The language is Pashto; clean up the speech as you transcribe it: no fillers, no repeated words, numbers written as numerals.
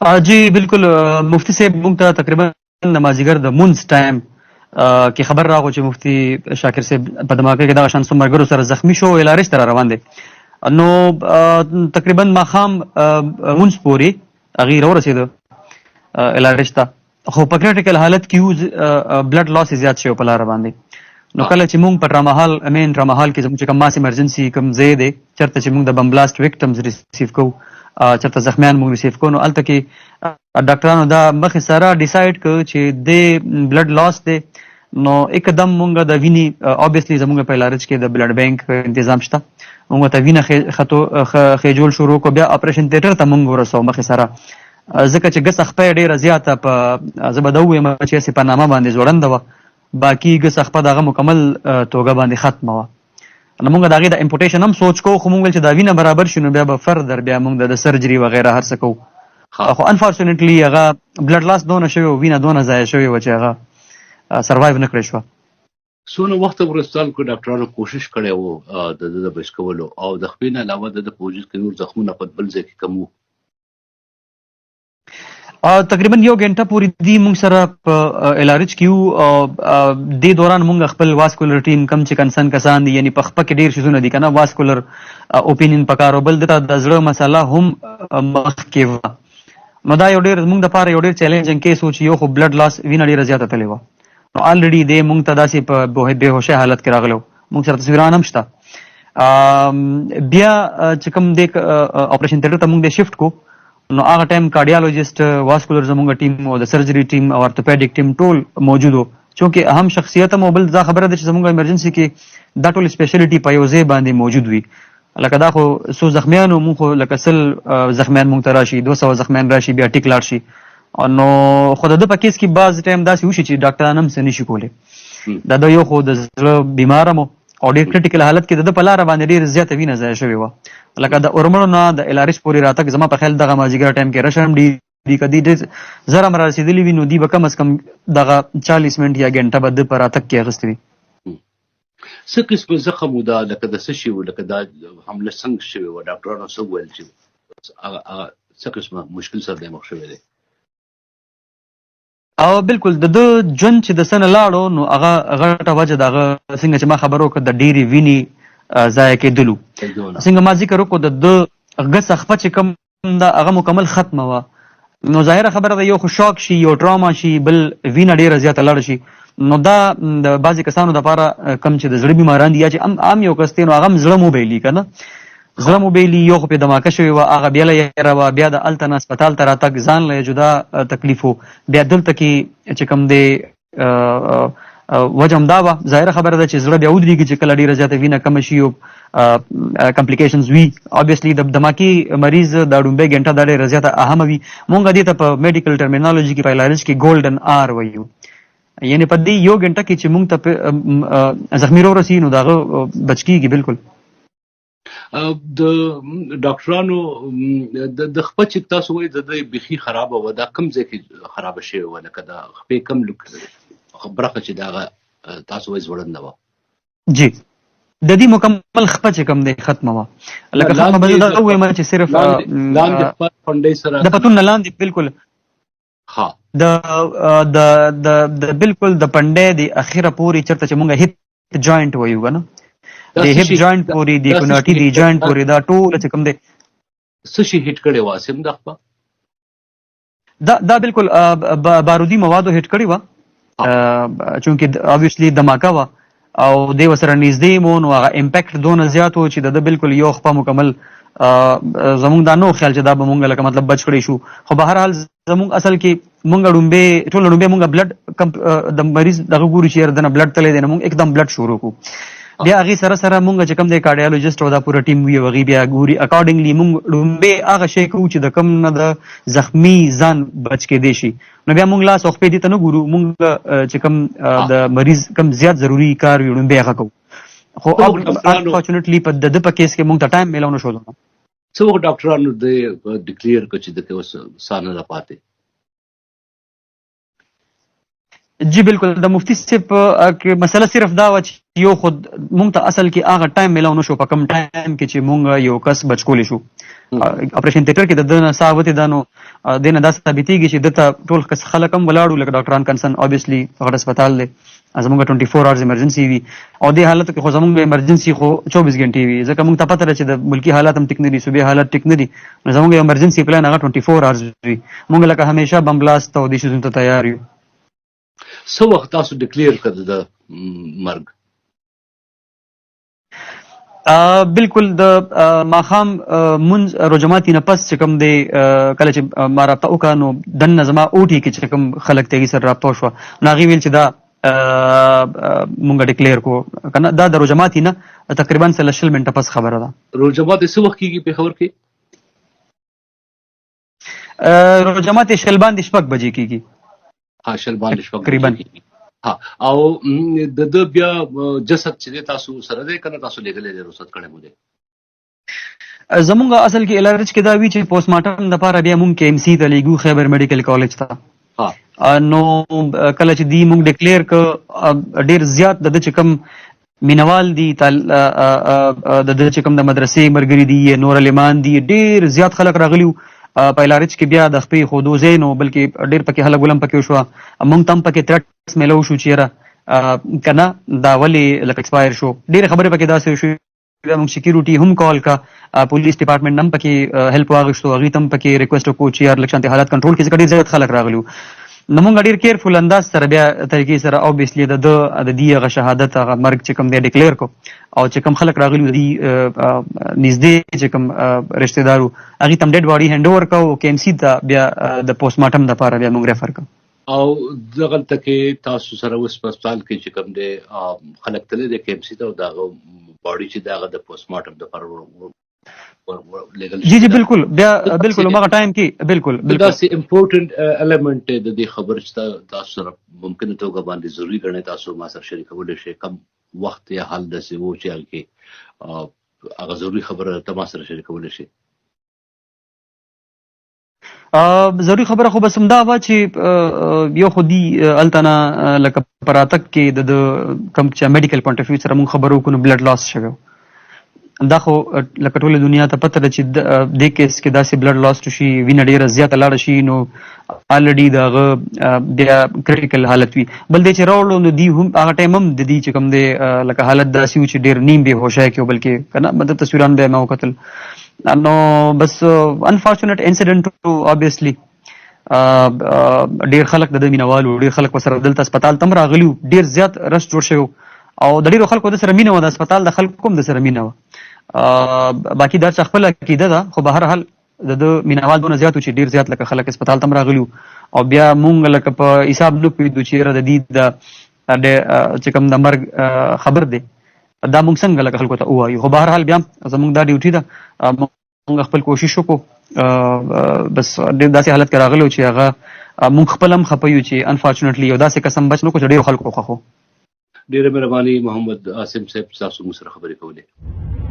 جی بالکل، مفتی صاحب مونږ ته تقریبا د مازیګر د مونځ ټایم کې خبر راغو چې مفتی شاکر صاحب په دماغه کې دغه شان څو ملګرو سره زخمی شو، ایلارش ته روان دی. نو تقریبا ماښام مونځ پورې هغې راورسېده ایلارش ته، خو په کریټیکل حالت کې یو بلډ لاس زیات شوی په لاره باندې. نو کله چې مونږ په ټراما هال، مین ټراما هال کې زموږ چې کوم ماس ایمرجنسي کوم ځای دی، چېرته چې مونږ د بم بلاست وکټمز ریسیو کوو، چېرته زخمیان مونږ ریسیو کوو، نو هلته کې ډاکټرانو دا مخې سره ډیسایډ کړ چې د بلډ لاس دی. نو اکدم مونږ د وینې، اوبویسلی زمونږ په لارج کې د بلډ بانک انتظام شته، مونږ ته وینه خطو خېجول شروع کو. بیا اپریشن تھیټر ته مونږ ورسو مخې سره، ځکه چې ګس خپه ډیره زیاته په زه به دا ووایم چې هسې په نامه باندې ځوړنده وه، باقي ګس خپه دغه مکمل توګه باندې ختمه وه. نو مونږ د هغې د امپوټیشن هم سوچ کوو، خو مونږ ویل چې دا وینه برابر شي نو بیا به فردر بیا مونږ د سرجري وغیره هر څه کوو. خو انفارچونیټلی هغه بلډ لاس دونه شوی، وینه دونه ضایع شوې وه چې هغه سروایو نه کړی شوه. څونه وخت ورستان کو ډاکټرانو کوشش کړی وو د ده د بچ کولو، او د خپې نه علاوه د ده په وجود کې نور زخمونه په بل ځای کې کم وو؟ تقریبا یو غنټه پورې دی موږ سره په الارج کې وو. د دوران موږ خپل واسکولر ټیم کم چې کنسرن کسان دي، یعنی په خپل کې ډیر شیزونه دي کنه، واسکولر اوپینین پکارو، بل دته د زړه مسله هم مخ کې و. نو دا یو ډیر موږ د پاره یو ډیر چیلنجینګ کیس و چې یو خو بلډ لاس، وینه ډیره زیاته تللی و، نو الریډي دی موږ ته داسې په بېهوښۍ حالت کې راغلو. موږ سره تصویران هم شته. بیا چې کوم د اپریشن تھیټر ته موږ د شفټ کو، نو هغه ټایم کارډیالوجیست، واسکولر زموږ ټیم او د سرجری ټیم او ارتوپیډیک ټیم ټول موجود وو، چونکه اهم شخصیت مو بل دا خبره ده چې زموږ ایمرجنسي کې دا ټول سپیشلیټي په یو ځای باندې موجود وي. لکه دا خو څو زخمیانو مونږ خو لکه 100 زخمیان مونږ ته راشي، 200 زخمیان راشي، بیا ټیک لاړ شي. نو خو د ده په کیس کې بعض ټایم داسې وشي چې ډاکټران هم څه نشي کولی. د ده یو خو د زړه بیماره مو او ډېر کریټیکل حالت کې د ده په لاره باندې ډېر زیاته وینه ضایع شوې وه. لکه د اورمړو نه د الارش پورې راتګ زما په خیال دغه مازیګر ټایم کې رش هم ډېر دي، که دی ډېر زر هم رارسېدلي وي نو دی به کم از کم دغه 40 منټ یا ګنټه به ده په راتګ کې اخیستې وي. څه قسم زخم و دا، لکه د څه شي و، لکه دا حمله څنګه شوې وه، ډاکټرانو څه وویل چې هغه څه قسمه مشکل سره دی مخ شوی دی؟ او بالکل د ده ژوند چې د څه نه لاړو، نو هغه غټه وجه د هغه څنګه چې ما خبر وکړه د ډېرې وینې ضایع کېدلو. څنګه ما ذکر وکړو، د ده ګڅه خپه چې کوم ده هغه مکمل ختمه وه. نو ظاهره خبره ده، یو خو شاک شي، یو ټراما شي، بل وینه ډېره زیاته لاړه شي، نو دا د بعضې کسانو دپاره کم چې د زړه بیماران دي یا چې عام یو کس دی، نو هغه هم زړه مو بایلي که نه، زړه مو بایلي. یو خو پرې دماکه شوې وه، هغه بیا له یره وه، بیا د هلته نه هسپتال ته راتګ ځان له جدا تکلیف و. بیا دلته کې چې کوم دی وجه هم دا وه. ظاهره خبره ده چې زړه بیا ودرېږي چې کله ډېره زیاته وینه کمه شي او کمپلیکیشنز وي. اوبویسلی د دماکي مریض د ړومبۍ ګنټه دا ډېره زیاته اهمه وي. مونږ دې ته په میډیکل ټرمینالوجي کې په علاج کې ګولډن آر وایو، یعنی په دې یو ګنټه کې چې مونږ ته زخمی ورسي نو دغه بچ کیږي. بالکل. د ډاکټرانو د خپه چې تاسو وایي د دې بیخي خرابه وه، دا کوم ځای کې خرابه شوې وه، لکه د خپې کوم برخه چې دغه تاسو وایي ځوړنده وه؟ جی، د دې مکمل خپه چې کوم دی ختمه وه، لکه ختمه به دا ووایم چې صرف لاندې خپه پنډۍ سره د پتون نه لاندې، بالکل. د د د د بالکل د پنډې د اخیره پورې چرته چې مونږ هیپ جوائنټ وایو کنه، د هیپ جوائنټ پورې، د کوناټي دی جوائنټ پورې، دا ټول چې کوم دی. څه شي هټ کړي واسم د خپه؟ دا بالکل بارودي موادو هټ کړي و، چونکه اوبویسلی دماکه و او دی وسره نږدې مو، نو هغه امپیکټ دونه زیات و چې د بالکل یو خپه مکمل. زمونږ دا نو خیال چې دا به مونږ لکه مطلب بچ کړی شو، خو به هر حال زمونږ اصل کې مونږ ړومبې ټول ړومبې مونږ بلډ د مریض دغه ګورو چې یاره دنه بلډ تللی دی، نو مونږ اکدم بلډ شروع کو. بیا هغې سره سره مونږ چې کوم دی کارډیالوجسټ او دا پوره ټیم وي، هغې بیا ګوري اکارډینګلی. مونږ ړومبې هغه شی کوو چې د کوم نه د زخمی ځان بچ کېدی شي، نو بیا مونږ لاس او خپې دې ته نه ګورو، مونږ چې کوم د مریض کوم زیات ضروري کار وي ړومبې هغه کوو. خو انفارچونټلی په د ده په کیس کې مونږ ته ټایم میلاو نه شو. څه وخت ډاکټرانو د ډیکلیر کړ چې د کې اوس ساه نه ده پاتې؟ جی بالکل، د مفتی صاحب کې مسله صرف دا وه چې یو خود مونږ ته اصل کې هغه ټایم ملاو نه شو په کوم ټایم کې چې مونږ یو کس بچ کولی شو. اپریشن تھیټر کې د ده نه ساه وتې ده، نو دې نه دا ثابتېږي چې ده ته ټول کس خلک هم ولاړ وو، لکه ډاکټران کنسرن، اوبویسلی غټ هسپتال دی، زمونږ 24 آورز ایمرجنسي وي، او دې حالت کې خو زمونږ ایمرجنسي خو 24 غنټې وي، ځکه مونږ ته پته ده چې د ملکی حالات هم ټیک نه دي، صوبې حالات ټیک نه دي، نو زمونږ ایمرجنسي پلان هغه 24 آورز وي. مونږ لکه همیشه بم بلاست او دې شیزونو ته تیار یو. څه وخت تاسو ډیکلیئر کړ د مرګ؟ بالکل، د ماښام مونځ روجماتي نه پس چې کوم دی، کله چې ما رابطه وکړه نو دننه زما اوټي کې چې کوم خلک ته سره رابطه وشوه، نو هغې ویل چې دا مونږ ډیکلیر کو کنه. دا د روجماتي نه تقریبا 20 منټه پس خبره ده. روجماتي څه وخت کېږي پېښور کې؟ روجماتي 20 باندې 6 بجې کېږي. ها، 20 باندې 6 تقریبا. ها، او د ده بیا جسد چې دی تاسو سره دی که نه، تاسو لېږلی دی، رخصت کړی مو دی؟ زمونږ اصل کې ال آر ایچ کې دا وي چې پوسټ مارټم دپاره بیا مونږ کې ایم سي ته لېږو، خیبر میډیکل کالج ته. نو کله چې دی مونږ ډیکلیر ک، ډیر زیات د ده چې کوم مینوال دي، د ده چې کوم د مدرسې ملګري دي، نور عالمان دي، ډیر زیات خلک راغلي وو په ال آر ایچ کې. بیا د خپې ښودو ځای نو بلکې ډېر پکې هله ګلم پکې وشوه، مونږ ته هم پکې ترټس میلو شو چې یاره که نه دا ولې لکه ایکسپایر شو. ډېرې خبرې پکې داسې وشوې. بیا موږ سکیورټي هم کال کا، پولیس ډپارټمنټ هم پکې هیلپ واغښتو، هغوی ته هم پکې ریکویسټ وکړو چې یار لږ شانتې حالات کنټرول کړي، ځکه ډېر زیات خلک راغلي وو. نو موږ ډېر کیرفول انداز سره بیا طریقې سره اوبویسلی د ده د دې هغه شهادت، هغه مرګ چې کوم دی ډیکلیر کو، او چې کوم خلک راغلي وو، د دې نږدې چې کوم رشته دار وو هغې ته هم ډیډ باډي هینډ اوور کړو، کې ایم سي ته بیا د پوسټ مارټم دپاره بیا موږ ریفر کړو. او دغلته کې تاسو سره اوس په هسپتال کې چې کوم دی خلک تللی دی کې ایم سي ته، او د هغه باډي چې د هغه د پوسټ مارټم دپاره لېږل؟ جی جی بالکل، بیا بالکل هغه ټایم کې بالکل. بالکل داسې امپورټنټ الیمنټ د دې خبر چې تاسو سره ممکنه توګه باندې ضروري ګڼئ، تاسو ما سره شریکولی شئ، کم وخت یا حال داسې وو چې هغه کې هغه ضروري خبره ته ما سره شریکولی شئ؟ ضروري خبره خو بس همدا وه چې یو خو دی هلته نه لکه په راتګ کې د کوم چې میډیکل پوینټ اف ویو سره مونږ خبرو وکړو، نو بلډ لاس شوی. دا خو لکه ټوله دنیا ته پته ده چې دې کیس کې داسې بلډ لاس شي، وینه ډېره زیاته لاړه شي، نو الریډي د هغه بیا کریټیکل حالت وي. بل دی چې راوړلو نو دی هم هغه ټایم هم د دې چې کوم دی لکه حالت داسې و چې ډېر نیم بې هوښۍ کې و، بلکې که نه مطلب تصویران بیا ما وکتل. نو بس انفارچونیټ انسیډنټ اوبویسلی. ډېر خلک د ده مینهوال وو، ډېر خلک ورسره دلته هسپتال ته هم راغلي وو، ډېر زیات رش جوړ شوی و، او د ډېرو خلکو د سره مینه وه، د هسپتال د خلکو هم د سره مینه وه. باقي دا چې خپله عقیده ده، خو به هر حال د ده مینهوال دونه زیات وو چې ډېر زیات لکه خلک هسپتال ته هم راغلي وو، او بیا مونږ لکه په حساب نه پوهېدو چې یاره د دې د چې کوم د مرګ خبر دی دا مونږ څنګه لکه خلکو ته ووایو. خو بهرحال بیا زمونږ دا ډیوټي ده، مونږ خپل کوشش وکړو. بس ډېر داسې حالت کې راغلی چې هغه مونږ خپل هم خپه یو چې انفارچونیټلی یو داسې کس هم بچ نه کړو چې ډېرو خلکو خوښ و. ډېره مهرباني محمد عاصم صاحب، تاسو موږ سره خبرې کولې.